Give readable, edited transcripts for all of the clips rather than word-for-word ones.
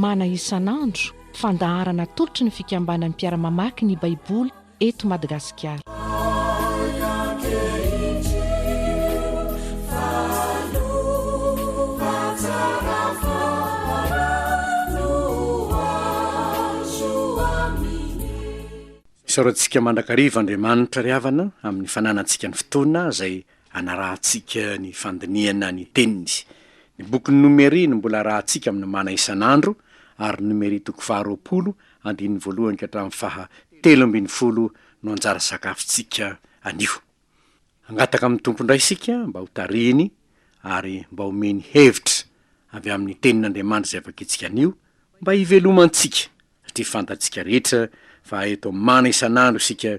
Mana isan'andro, fandaharana atolotry ny fikambanan'ny mpiara-mamaky ny Baiboly eto Madagasikara. Isaorantsika mandrakariva Andriamanitra ry havana amin'ny fananantsika ny fotoana izay anarahantsika ny fandinihana ny Teniny. Ny bokin'ny Nomery no mbola arahantsika amin'ny mana isan'andro ary Nomery toko faharoapolo andininy voalohany ka hatramin'ny faha 13 no anjara sakafontsika anio. Hangataka amin'ny Tompo indray isika mba ho tarihiny ary mba homeny hevitra avy amin'ny Tenin'Andriamanitra izay vakintsika anio mba hivelomantsika satria fantatsika rehetra fa eto amin'ny mana isan'andro isika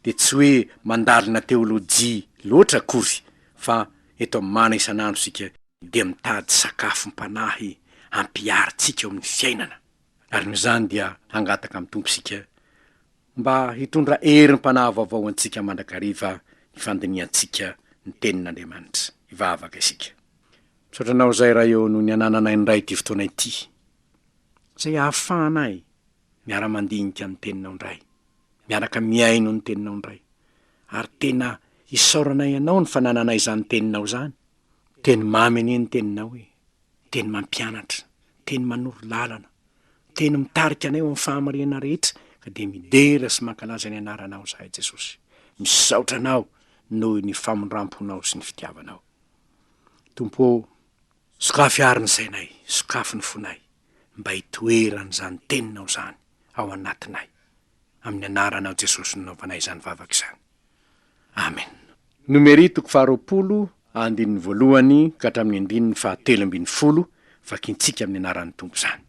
dia tsy hoe mandalina teolojia loatra akory fa eto amin'ny mana isan'andro isika dia mitady sakafom-panahy hampiharintsika eo amin'ny fiainana ary noho izany dia hangataka amin'ny Tompo isika mba hitondra herim-panahy vaovao antsika mandrakariva ny fandinihantsika ny tenin'Andriamanitra. Hivavaka isika. Misaotra Anao izay Ray ô noho ny anananay indray ity fotoana ity. Izay ahafahanay miara-mandinika ny Teninao indray, miaraka mihaino ny Teninao indray. Ary tena isaoranay Anao ny fanananay izany Teninao izany. Teny mamy anie ny Teninao e! Teny mampianatra, Teny manoro lalana, Teny mitarika anay ho amin'ny fahamarinana rehetra, ka dia midera sy mankalaza ny Anaranao izahay Jesosy. Misaotra Anao noho ny famindram-ponao sy ny fitiavanao. Tompo ô, Sokafy àry ny sainay, sokafy ny fonay, mba hitoeran'izany Teninao izany ao anatinay. Amin'ny Anaranao Jesosy no nanaovanay izany vavaka izany. Amen. Nomery toko faharoapolo, andininy voalohany ka hatramin'ny andininy fahatelo ambin'ny folo, vakintsika amin'ny anaran'ny Tompo izany.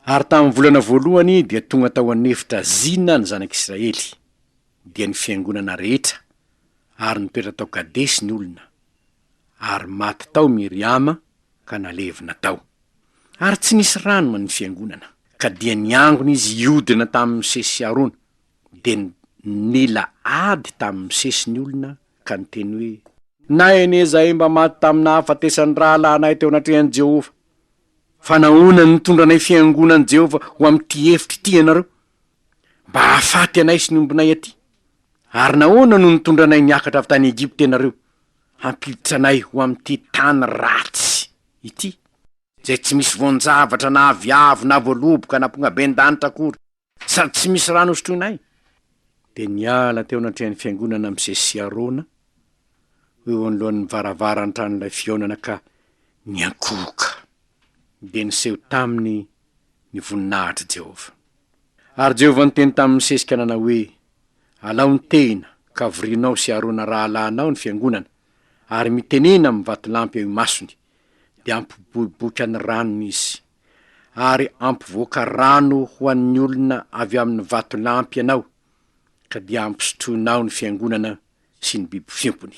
Ary tamin'ny volana voalohany dia tonga tao an'efitra Zina ny zanak'Israely, dia ny fiangonana rehetra, ary nitoetra tao Kadesy ny olona. ary maty tao Miriama ka nalevina tao. Ary tsy nisy rano ny fiangonana, ka dia niangona izy hiodina tamin'i Mosesy sy Arona, dia nila ady tamin'i Mosesy ny olona ka niteny hoe, Na anie izahay mba maty tamin'ny nahafatesan'ny rahalahinay teo anatrehan'i Jehovah! Fa nahoana no nitondra anay fiangonan'i Jehovah ho amin'ity efitra ity ianareo, mba hahafaty anay sy ny ombinay aty? Ary nahoana no nitondra anay niakatra avy tany Egypta ianareo, hampiditra anay ho amin'ity tany ratsy ity, izay tsy misy voan-javatra na aviavy na voaloboka na ampongaben-danitra akory, sady tsy misy rano hosotroinay? Dia niala teo anatrehan'ny fiangonana Mosesy sy Arona, ho eo anoloan'ny varavaran'ny tranolay fihaonana ka niankohoka. Dia niseho taminy ny voninahitr'i Jehovah. Ary Jehovah niteny tamin'i Mosesy ka nanao hoe, Alao ny tehina, ka vorinao sy Arona rahalahinao ny fiangonana, ary mitenena amin'ny vatolampy eo imasony, dia hampiboiboika ny ranony izy. Ary hampivoaka rano ho an'ny olona avy amin'ny vatolampy ianao, ka dia hampisotroinao ny fiangonana sy ny biby fiompiny.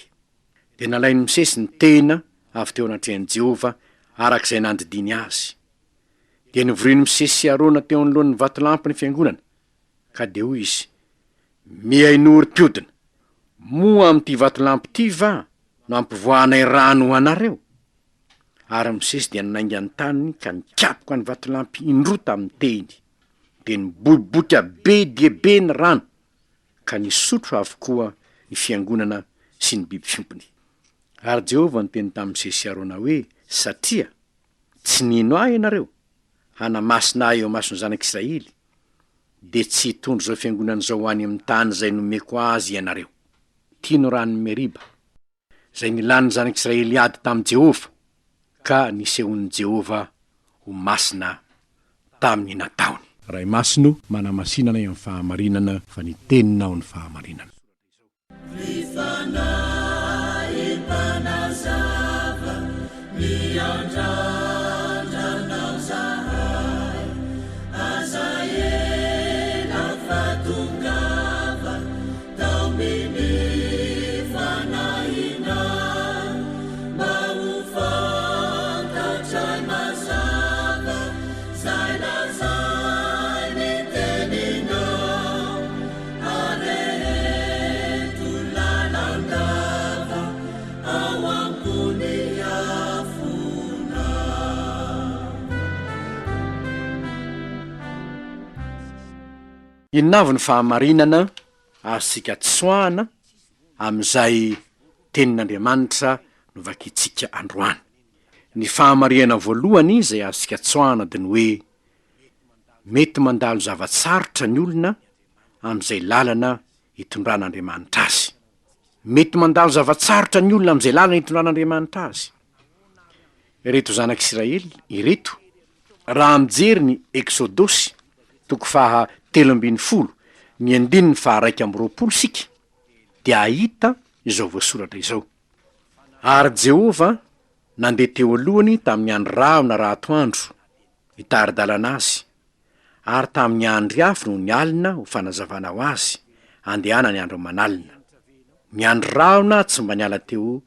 Dia nalain'i Mosesy ny tehina avy teo anatrehan'i Jehovah, araka izay nandidiany azy. Dia novorian'i Mosesy sy Arona teo anoloan'ny vatolampy ny fiangonana, ka dia hoy izy, Mihainoa ry mpiodina, moa amin'ity vatolampy ity va no hampivoahanay rano ho anareo? Ary Mosesy dia nanainga ny taniny ka nikapoka ny vatolampy indroa tamin'ny tehiny, dia niboiboika be dia be ny rano, ka nisotro avokoa ny fiangonana sy ny biby fiompiny. Ary Jehovah niteny tamin'i Mosesy sy Arona hoe, Satria tsy nino Ahy ianareo, hanamasina Ahy eo imason'ny zanak'Israely, dia tsy hitondra izao fiangonana izao ho any amin'ny tany izay nomeko azy ianareo. Ity no ranon'i Meriba, izay nilan'ny zanak'Israely ady tamin'i Jehovah, ka nisehoan'i Jehovah ho masina tamin'ny nataony. Ray Masina o, manamasina anay amin'ny fahamarinana, fa ny Teninao no fahamarinana. Ry Fanahy Mpanazava, miandrandra Anao zahay, aza ela fa tongava, taominy fanahinay, mba ho fantatray mazava zay lazain'ny teninao. Areheto lalandava ao ambony afonao. Inona avy ny fahamarinana azontsika tsoahana amin'izay Tenin'Andriamanitra novakintsika androany? Ny fahamarihana voalohany izay azontsika tsoahana dia ny hoe mety mandalo zava-tsarotra ny olona amin'izay lalana itondran'Andriamanitra azy. Mety mandalo zava-tsarotra ny olona amin'izay lalana itondran'Andriamanitra azy. Ireto zanak'Isiraely ireto, raha mijery ny Eksodosy, toko faha 13, ny andininy faha 21 isika, dia hahita izao voasoratra izao, Ary Jehovah nandeha teo alohany tamin'ny andro rahona raha atoandro, hitari-dalana azy, ary tamin'ny andry afo nony alina ho fanazavana ho azy, handehanany andro aman'alina. Ny andry rahona tsy mba niala teo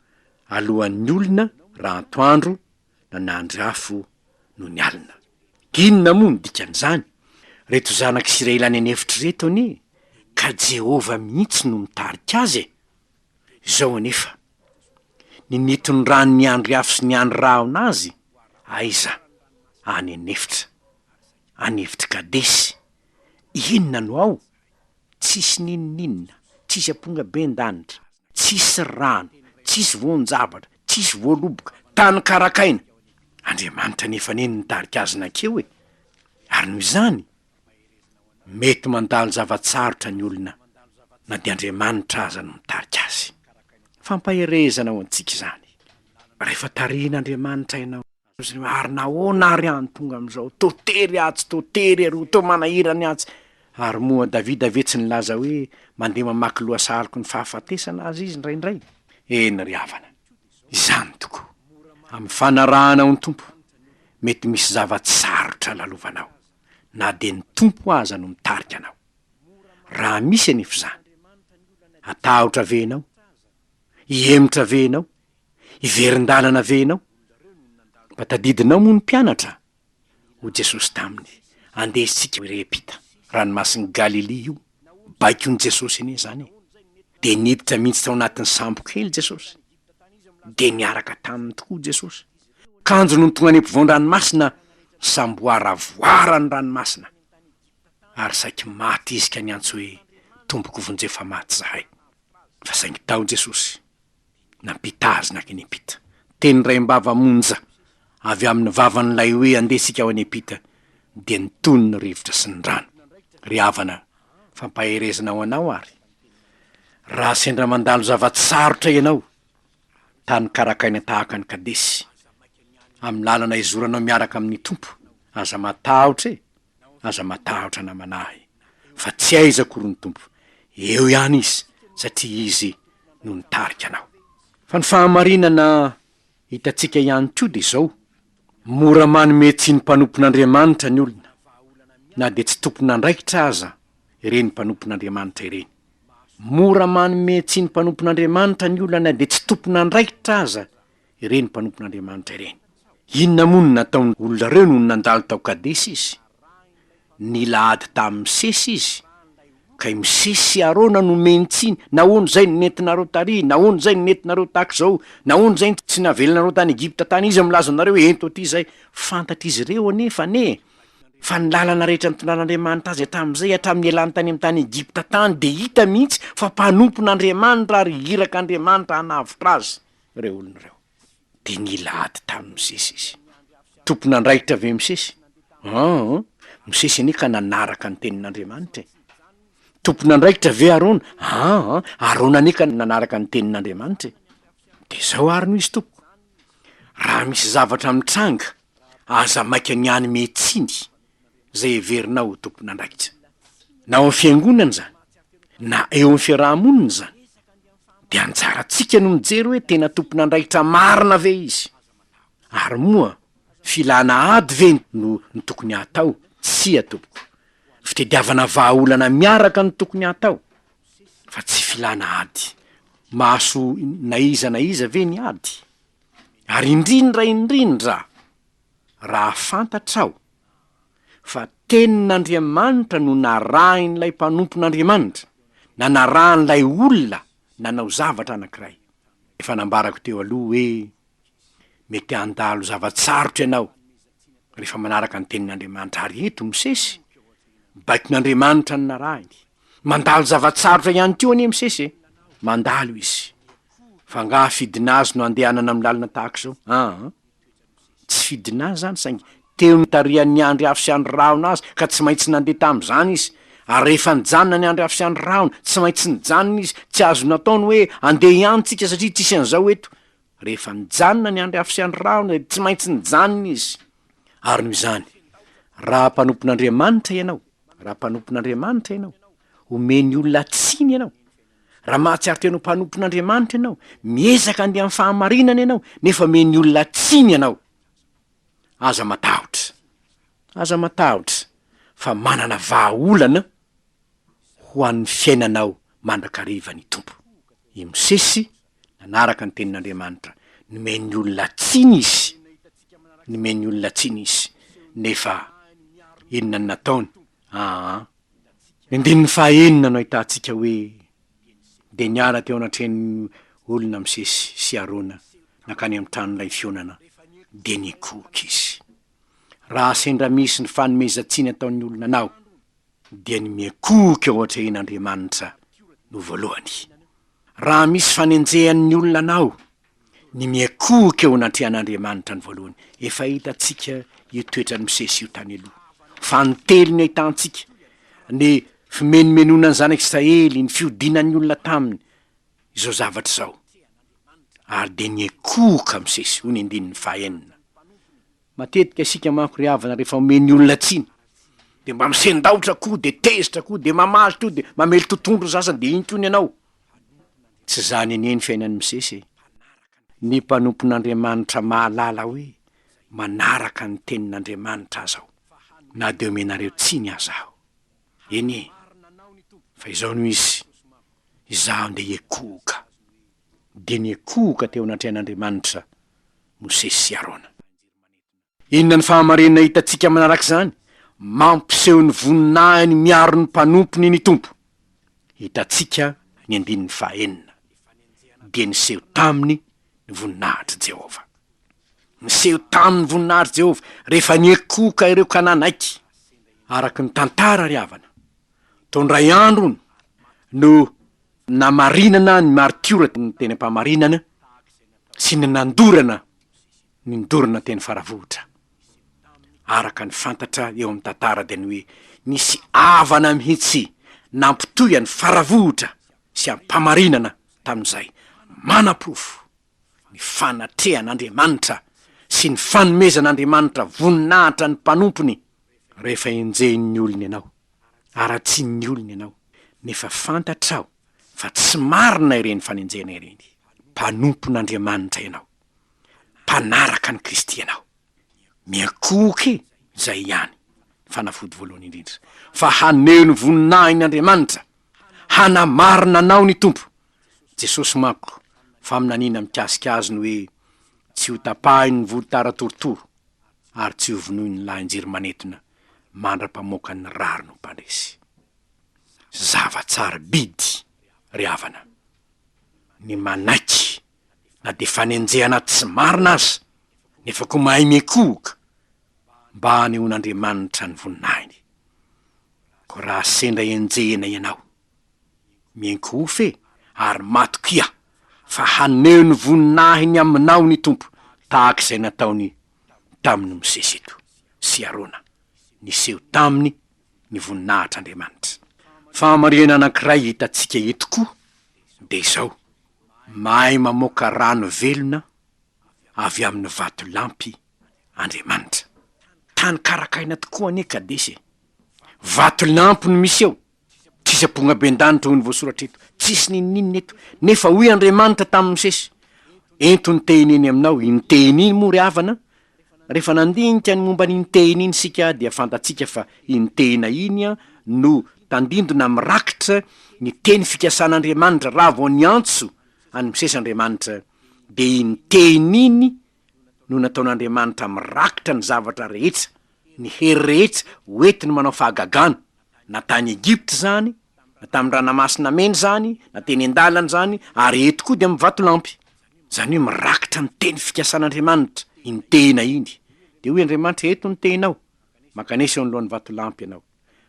alohan'ny olona raha antoandro na ny andry afo nony alina. Inona moa no dikan'izany? Reto zanak'Isiraely any an'efitra ireto anie ka Jehovah mihitsy no mitarika azy e! Izao anefa, ny nitondran'ny andry afo sy ny andry rahona azy, aiza? Any an'efitra, any efitr'i Kadesy. Inona no ao? Tsisy n'inon'inona, tsisy ampongaben-danitra, tsisy rano, tsisy voan-javatra, tsisy voaloboka, tany karakaina. Andriamanitra anefa anie no nitarika azy nankeo e! Ary noho izany, Mety mandalo zava-tsarotra ny olona na dia Andriamanitra aza no mitarika azy. Fampaherezana ho antsika izany. Rehefa tarihin'Andriamanitra ianao, ary nahoana ary aho no tonga amin'izao? Toa tery atsy, toa tery eroa, toa manahirana atsy. Ary moa Davida ve tsy nilaza hoe mandeha mamaky lohasahaloko ny fahafatesana aza izy indraindray? Eny ry havana, izany tokoa. Amin'ny fanarahanao ny Tompo, mety misy zava-tsarotra lalovanao. na dia ny Tompo aza no mitarika anao. Raha misy anefa izany, hatahotra ve ianao? Hihemotra ve ianao? Hiverin-dalana ve ianao? Mba tadidinao moa ny mpianatra? Hoy Jesosy taminy, Andeha isika ho ery am-pita, ranomasin'i Galilia io. Baikon'i Jesosy anie izany e! Dia niditra mihitsy tao anatin'ny sambo kely Jesosy. Dia niaraka taminy tokoa Jesosy. Kanjo nony tonga any ampovoan-dranomasina, samboaravoara ny ranomasina, ary saiky maty izy ka niantso hoe, Tompoko vonjeo fa maty izahay. Fa saingy tao Jesosy, nampita azy nankeny am-pita. Teny iray am-bava monja, avy amin'ny vavan'ilay hoe andeha isika ho any am-pita, dia nitony ny rivotra sy ny rano. Ry havana, fampaherezana ho anao ary, raha sendra mandalo zava-tsarotra ianao, tany karakaina tahaka an'i Kadesy, amin'ny lalana izoranao miaraka amin'ny Tompo, aza matahotra e, aza matahotra na manahy, fa tsy aiza akory ny Tompo, eo ihany Izy, satria Izy no nitarika anao. Fa ny fahamarinana hitantsika ihany koa dia izao, mora manome tsiny mpanompon'Andriamanitra ny olona, na dia tsy tompon'andraikitra aza ireny mpanompon'Andriamanitra ireny. Mora manome tsiny mpanompon'Andriamanitra ny olona na dia tsy tompon'andraikitra aza ireny mpanompon'Andriamanitra ireny. Inona moa no nataon'ny olona ireo nony nandalo tao Kadesy izy? Nila ady tamin'i Mosesy izy, ka i Mosesy sy Arona no nomeny tsiny, Nahoana izay no nentinareo tary? Nahoana izay no nentinareo tahaka izao? Nahoana izay no tsy navelanareo tany Egypta tany? Iza milaza anareo hoe ento aty izay? Fantatr'izy ireo anefa anie Fa ny lalana rehetra nitondran'Andriamanitra azy hatramin'izay, hatramin'ny nialany tany amin'ny tany Egypta tany, dia hita mihitsy fa mpanompon'Andriamanitra ary irak'Andriamanitra hanavotra azy ireo olona ireo. Dia nila ady tamin'i Mosesy izy. Tompon'andraikitra ve Mosesy? Aa, Mosesy anie ka nanaraka ny tenin'Andriamanitra e. Tompon'andraikitra ve Arona? Aa, Arona anie ka nanaraka ny tenin'Andriamanitra e. Dia izao ary no izy tompoko, raha misy zavatra mitranga, Aza maika ny hanome tsiny izay heverinao ho tompon'andraikitra. Na ao amin'ny fiangonana izany, na eo amin'ny fiaraha-monina izany, dia anjarantsika no mijery hoe tena tompon'andraikitra marina ve izy, ary moa filana ady ve no no tokony hatao? Tsia tompoko. Fitediavana vahaolana miaraka no tokony hatao, fa tsy filana ady. Mahasoa na iza na iza ve ny ady? Ary indrindra indrindra raha fantatrao fa tenin'Andriamanitra no narahin'ilay mpanompon'Andriamanitra na narahan'ilay olona nanao zavatra anankiray. Efa nambarako teo aloha hoe mety handalo zava-tsarotra ianao rehefa manaraka ny tenin'Andriamanitra ary eto Mosesy. Baikon'Andriamanitra no narahiny. Mandalo zava-tsarotra ihany koa anie Mosesy e! Mandalo izy. Fa angaha fidina azy no andehanana amin'ny lalana tahaka izao? Aa. Tsy fidina azy izany saingy teo nitarihan'ny andry afo sy andry rahona azy ka tsy maintsy nandeha tamin'izany izy. Ary rehefa nijanona ny andry afo sy andry rahona, tsy maintsy nijanona izy. Tsy azo natao ny hoe andeha ihany tsika satria tsisy an'izao eto. Rehefa nijanona ny andry afo sy andry rahona dia tsy maintsy nijanona izy. Ary noho izany, raha mpanompon'Andriamanitra ianao, raha mpanompon'Andriamanitra ianao, omeny olona tsiny ianao, raha mahatsiaro tena ho mpanompon'Andriamanitra ianao, miezaka handeha amin'ny fahamarinana ianao, nefa omeny olona tsiny ianao, aza matahotra, aza matahotra fa manana vahaolana ho an'ny fiainanao mandrakariva ny Tompo. I Mosesy nanaraka ny tenin'Andriamanitra, nomen'ny olona tsiny izy, nomen'ny olona tsiny izy, nefa inona no nataony? Aa. Ny andininy fahaenina no ahitantsika hoe, Dia niala teo anatrehan'ny olona Mosesy sy Arona nankany amin'ny tranolay fihaonana, dia nikohoka izy. Raha sendra misy ny fanomezan-tsiny ataon'ny olona anao, dia ny miankohoka eo atrehin'Andriamanitra no voalohany. Raha misy fanenjehan'ny olona anao, ny miankohoka eo anatrehan'Andriamanitra no voalohany. Efa hitantsika io toetran'i Mosesy io tany aloha. Fanintelony ahitantsika ny fimenomenonan'ny zanak'Israely, ny fihodinan'ny olona taminy, izao zavatra izao. Ary dia niankohoka Mosesy, hoy ny andininy fahaenina. Matetika isika manko ry havana rehefa omen'ny olona tsiny de mba misendaotra koa de tezitra koa de mamaly koa de mamely totondro ny sasany de iny koa ny anao. Tsy zany anie ny fiainan'i Mosesy e. Ny mpanompon'Andriamanitra mahalala hoe manaraka ny tenin'Andriamanitra aza aho na de omenareo tsiny aza aho. Eny e, fa izao no izy, izaho ndeha hiekohoka. Dia niekohoka teo anatrehan'Andriamanitra Mosesy sy Arona. Inona ny fahamarinana hitantsika manaraka izany? Mampiseho ny voninahiny miaro ny mpanompony ny Tompo. Hitantsika ny andininy fahaenina. Dia niseho taminy ny voninahitr'i Jehovah. Niseho taminy ny voninahitr'i Jehovah rehefa niekoka ireo ka nanaiky. Araka ny tantara ry havana, toa indray andro hono no Namarinana ny martiora teny am-pamarinana sy ny nandorana ny nodorana teny Faravohitra. Araka ny fantatra eo amin'ny tantara dia ny hoe nisy avana mihitsy nampitohy an'i Faravohitra sy Ampamarinana tamin'izay, manaporofo ny fanatrehan'Andriamanitra sy ny fanomezan'Andriamanitra voninahitra ny mpanompony rehefa enjehin'ny olony ianao. Haratsian'ny olona ianao, nefa fantatrao fa tsy marina ireny fanenjehana ireny. Mpanompon'Andriamanitra ianao, mpanaraka an'i Kristy ianao. Miankohoka e, izay ihany ny fanafody voalohany indrindra, fa haneho ny voninahiny Andriamanitra, hanamarina anao ny Tompo. Jesosy manko, faminaniana mikasika Azy ny hoe, Tsy hotapahiny ny volotara torotoro, ary tsy hovonoin'ny lahin-jiro manetona mandra-pamoaka ny rariny ho mpandresy. Zava-tsarobidy, ry havana, ny manaiky na dia fanenjehana tsy marina aza, nefa koa mahay miankohoka mba hanehoan'Andriamanitra ny voninahiny. Koa raha sendra enjehina ianao, Miankohofa e, ary matokia fa haneho ny voninahiny aminao ny Tompo tahaka izay nataony tamin'i Mosesy eto sy Arona, niseho taminy ny voninahitr'Andriamanitra. Fahamarihana anankiray hitantsika eto koa dia izao, mahay mamoaka rano velona avy amin'ny vatolampy Andriamanitra. Tany karakaina tokoa anie Kadesy e! Vatolampy no misy eo, Tsisy ampongaben-danitra hoy ny voasoratra eto, tsisy n'inon'inona eto. Nefa hoy Andriamanitra tamin'i Mosesy, Ento ny tehina eny aminao. Iny tehina iny moa ry havana, rehefa nandinika ny momba an'iny tehina iny isika dia fantatsika fa iny tehina iny no tandindona mirakitra ny teny fikasan'Andriamanitra. Raha vao niantso an'i Mosesy Andriamanitra dia iny tehina iny no nataon'Andriamanitra mirakitra ny zavatra rehetra, ny hery rehetra hoentiny manao fahagagana, na tany Egypta izany, na tamin'ny Ranamasina Mena izany, na teny an-dalana izany, ary eto koa dia amin'ny vatolampy. Izany hoe mirakitra ny teny fikasan'Andriamanitra iny tehina iny. Dia hoy Andriamanitra, eto ny tehinao, mankanesa eo anoloan'ny vatolampy ianao.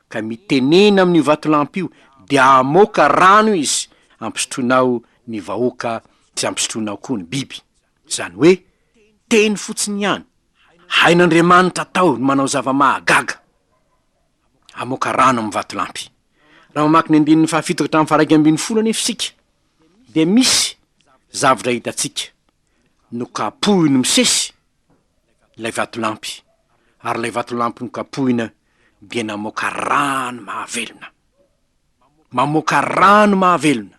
ka mitenena amin'io vatolampy io, dia hamoaka rano izy, hampisotroinao ny vahoaka sy hampisotroinao koa ny biby. Izany hoe, teny fotsiny ihany. Hain'Andriamanitra atao ny manao zava-mahagaga, hamoaka rano amin'ny vatolampy. Raha mamaky ny andininy fahafito ka hatramin'ny faha-11 anefa isika, dia misy zavatra hitantsika. Nokapohin'i Mosesy ilay vatolampy, ary ilay vatolampy nokapohina dia namoaka rano mahavelona. Mamoaka rano mahavelona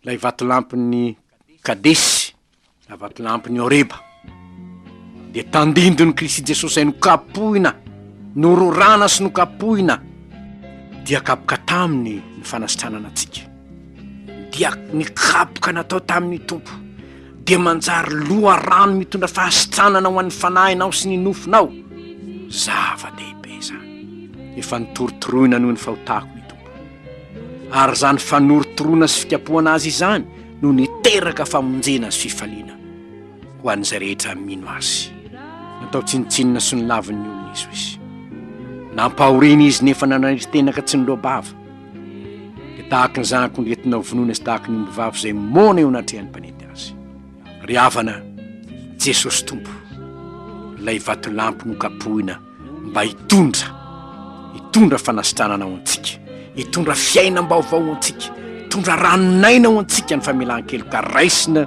ilay vatolampin'i Kadesy na vatolampin'i Horeba, dia tandindon'i Kristy Jesosy izay nokapohina, nororana sy nokapohina, dia kapoka taminy ny fanasitranana antsika. Dia ny kapoka natao tamin'ny Tompo dia manjary loharano mitondra fahasitranana ho an'ny fanahinao sy ny nofonao. Zava-dehibe izany. Efa notorotoroina noho ny fahotako ny Tompo. Ary izany fanorotoroana sy fikapohana azy izany no niteraka famonjena sy fifaliana ho an'izay rehetra mino azy. Natao tsinontsinona sy nolavin'ny olona izy, hoy izy. Nampahoriana izy nefa nanairy tena ka tsy niloa-bava. Dia tahaka ny zanak'ondry entina ho vonoina sy tahaka ny ombivavy izay moana eo anatrehan'ny mpanety azy. Ry havana, Jesosy Tompo, ilay vatolampy nokapohina mba hitondra, hitondra fanasitranana ho antsika, hitondra fiainam-baovao ho antsika, hitondra ranon'aina ho antsika ny famelan-keloka raisina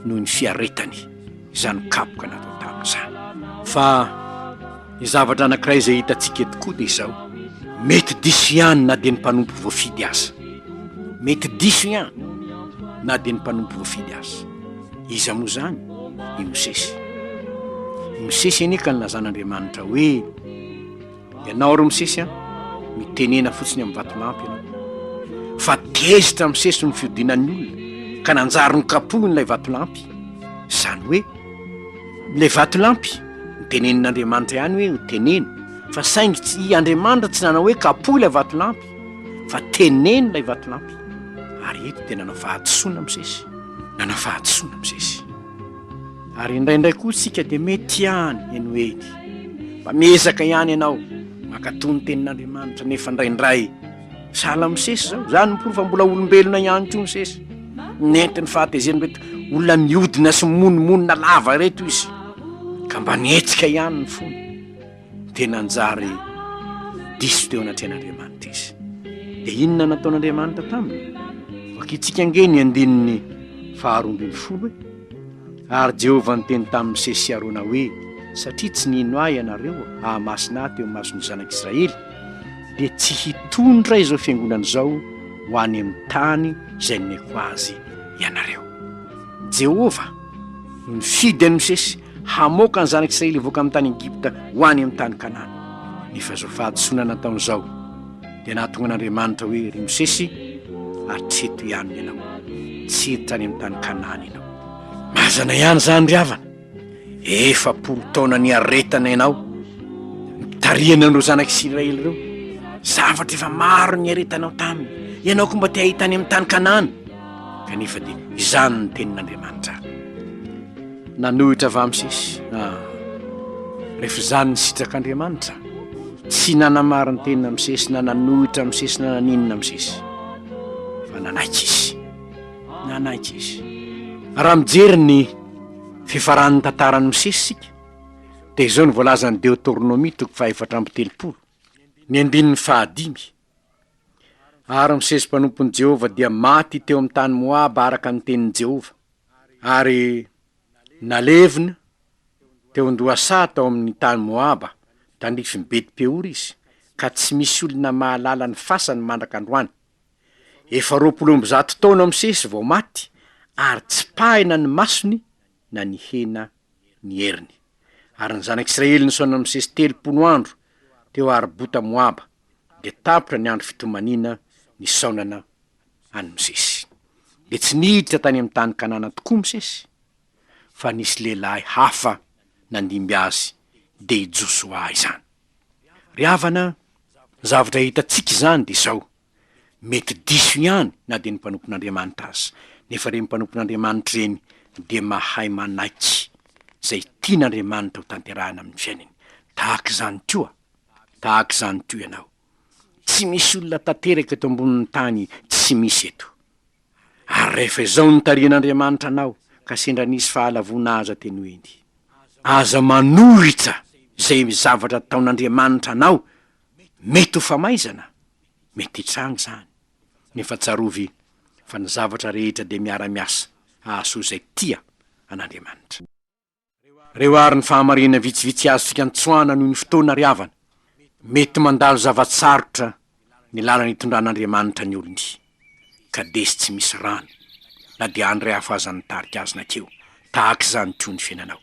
noho ny fiaretany izany kapoka natao taminy izany. Fa ny zavatra anankiray izay hitantsika eto koa dia izao, mety diso ihany na dia ny mpanompo voafidy aza. Mety diso ihany na dia ny mpanompo voafidy aza. Iza moa izany? I Mosesy. I Mosesy anie ka nilazan'Andriamanitra hoe, Ianao ry Mosesy an, mitenena fotsiny amin'ny vatolampy ianao. Fa tezitra Mosesy noho ny fihodinan'ny olona, ka nanjary nokapohiny ilay vatolampy. Izany hoe, ilay vatolampy, notenenin'Andriamanitra ihany hoe ho teneno, fa saingy tsy i Andriamanitra tsy nanao hoe kapohy ilay vatolampy, fa teneno ilay vatolampy. Ary eto dia nanao fahadisoana Mosesy. Nanao fahadisoana Mosesy. Ary indraindray koa isika dia mety ihany eny ho eny. Mba miezaka ihany ianao mankatò ny tenin'Andriamanitra nefa indraindray sahala Mosesy izao. Izany ny porofo fa mbola olombelona ihany koa Mosesy. Nentin'ny fahatezerana ireto olona mihodina sy mimonomonona lava ireto izy. Ka mba nihetsika ihany ny fony. Dia nanjary diso teo anatrehan'Andriamanitra izy. Dia inona nataon'Andriamanitra taminy? Vakintsika ange ny andininy faharoa ambin'ny folo e. Ary Jehovah niteny tamin'i Mosesy sy Arona hoe, Satria tsy nino ahy ianareo hahamasina ahy teo imason'ny zanak'Israely, dia tsy hitondra izao fiangonana izao ho any amin'ny tany izay nomeko azy ianareo. Jehovah no nifidy an'i Mosesy hamoaka ny zanak'Israely hivoaka amin'ny tany Egypta ho any amin'ny tany Kanana. Nefa izao fahadisoana nataony izao dia nahatonga an'Andriamanitra hoe, Ry Mosesy, hatreto ihany ianao, tsy hiditra any amin'ny tany Kanana ianao. Mazana ihany izany ry havana, 40 taona niaretana ianao, nitarihana an'ireo zanak'Israely ireo, zavatra efa maro niaretanao taminy, ianao koa mba te hahita any amin'ny tany Kanana, kanefa dia izany ny tenin'Andriamanitra. Nanohitra va Mosesy? Ah, rehefa izany ny sitrak'Andriamanitra, tsy nanamarin-tena Mosesy na nanohitra Mosesy na naninona Mosesy, fa nanaiky izy. Nanaiky izy. Raha mijery ny fifaran'ny tantaran'i Mosesy isika, dia izao no voalazan'ny Deoteronomia toko fahaefatra amby telopolo, ny andininy fahadimy, Ary Mosesy mpanompon'i Jehovah dia maty teo amin'ny tany Moaba araka ny tenin'i Jehovah. Ary nalevina teo an-dohasaha tao amin' ny tany Moaba, tandrifin'i Beti-Peora izy, ka tsy misy olona mahalala ny fasany mandraka androany. Efa 120 taona Mosesy vao maty, ary tsy pahina ny masony na nihena ny heriny. Ary ny Zanak' Israely nisaona an'i Mosesy 30 andro teo Arbota Moaba, dia tapitra ny andro fitomaniana nisaonana an'i Mosesy. Dia tsy niditra tany amin'ny tany Kanana tokoa Mosesy, fa nisy lehilahy hafa nandimby azy, dia i Josoa izany. Ry havana, ny zavatra hitantsika izany dia izao, mety diso ihany na dia ny mpanompon'Andriamanitra aza, nefa ireny mpanompon'Andriamanitra ireny dia mahay manaiky izay tian'Andriamanitra ho tanterahina amin'ny fiainany. Tahaka izany koa, tahaka izany koa ianao. Tsy misy olona tanteraka eto ambonin'ny tany, tsy misy eto. Ary rehefa izao nitarihan'Andriamanitra anao ka sendra nisy fahalavoana aza teny ho eny. Aza manohitra izay zavatra ataon'Andriamanitra anao, mety ho famaizana, mety hitranga izany, nefa tsarovy fa ny zavatra rehetra dia miara-miasa hahasoa izay tia an'Andriamanitra. Reo ary ny fahamarinana vitsivitsy azontsika antsoahana noho ny fotoana ry havana. Mety mandalo zava-tsarotra ny lalana itondran'Andriamanitra ny olony. Kadesy tsy misy rano, na dia andry hafa aza nitarika azy nankeo. Tahaka izany koa ny fiainanao.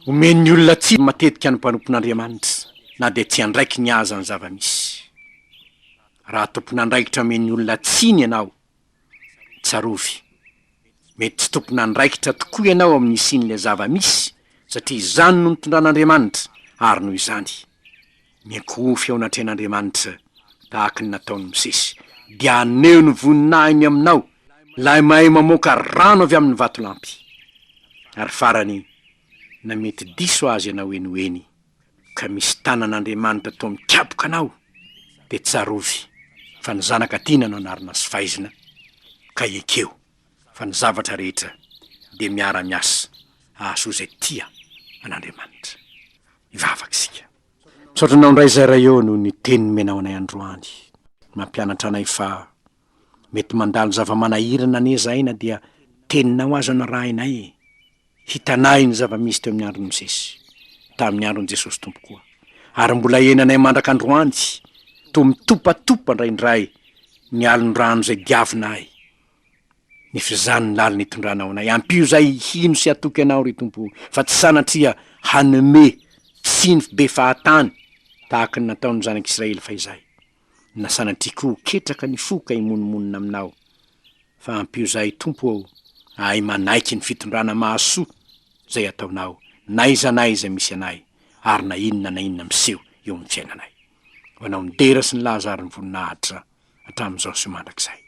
Omen'ny olona tsiny matetika ny mpanompon'Andriamanitra, na dia tsy andraikiny aza ny zava-misy. Raha tompon'andraikitra omen'ny olona tsiny ianao, Tsarovy, mety tsy tompon'andraikitra tokoa ianao amin'ny hisian'ilay zava-misy, satria izany no nitondran'Andriamanitra, ary noho izany, miankohofy eo anatrehan'Andriamanitra tahaka ny nataon'i Mosesy, dia haneho ny voninahiny aminao ilay mahay mamoaka rano avy amin'ny vatolampy. Ary farany, na mety diso aza ianao eny ho eny, ka misy tanan'Andriamanitra toa mikapoka anao, dia tsarovy fa ny zanaka tiana no anarina sy faizina, ka ekeo fa ny zavatra rehetra dia miara-miasa hahasoa izay tia an'Andriamanitra. Hivavaka isika. Misaotra anao indray izay Ray ô noho ny teny nomenao anay androany. Mampianatra anay fa mety mandalo zava-manahirana anie izahay na dia teninao aza no arahinay e. Hitanay ny zava-misy teo amin'ny andron'i Mosesy, tamin'ny andron'i Jesosy Tompo koa, ary mbola iainanay mandraka androany, toa mitopatopa indraindray ny alon-drano izay diavinay, nefa izany ny lalana itondranao anay. Ampio izahay hino sy hatoky Anao, ry Tompo, fa tsy sanatria hanome tsiny be fahatany tahaka ny nataon'ny zanak'Israely fahizay, na sanatria koa ho ketraka ny fo ka himonomonona Aminao. Fa ampio zahay Tompo ô ahay manaiky ny fitondrana mahasoa zay ataonao n'aiza n'aiza misy anay ary na inona na inona miseho eo amin'ny fiainanay. Ho anao ny dera sy ny laza ary ny voninahitra hatramin'izao sy mandrakizay.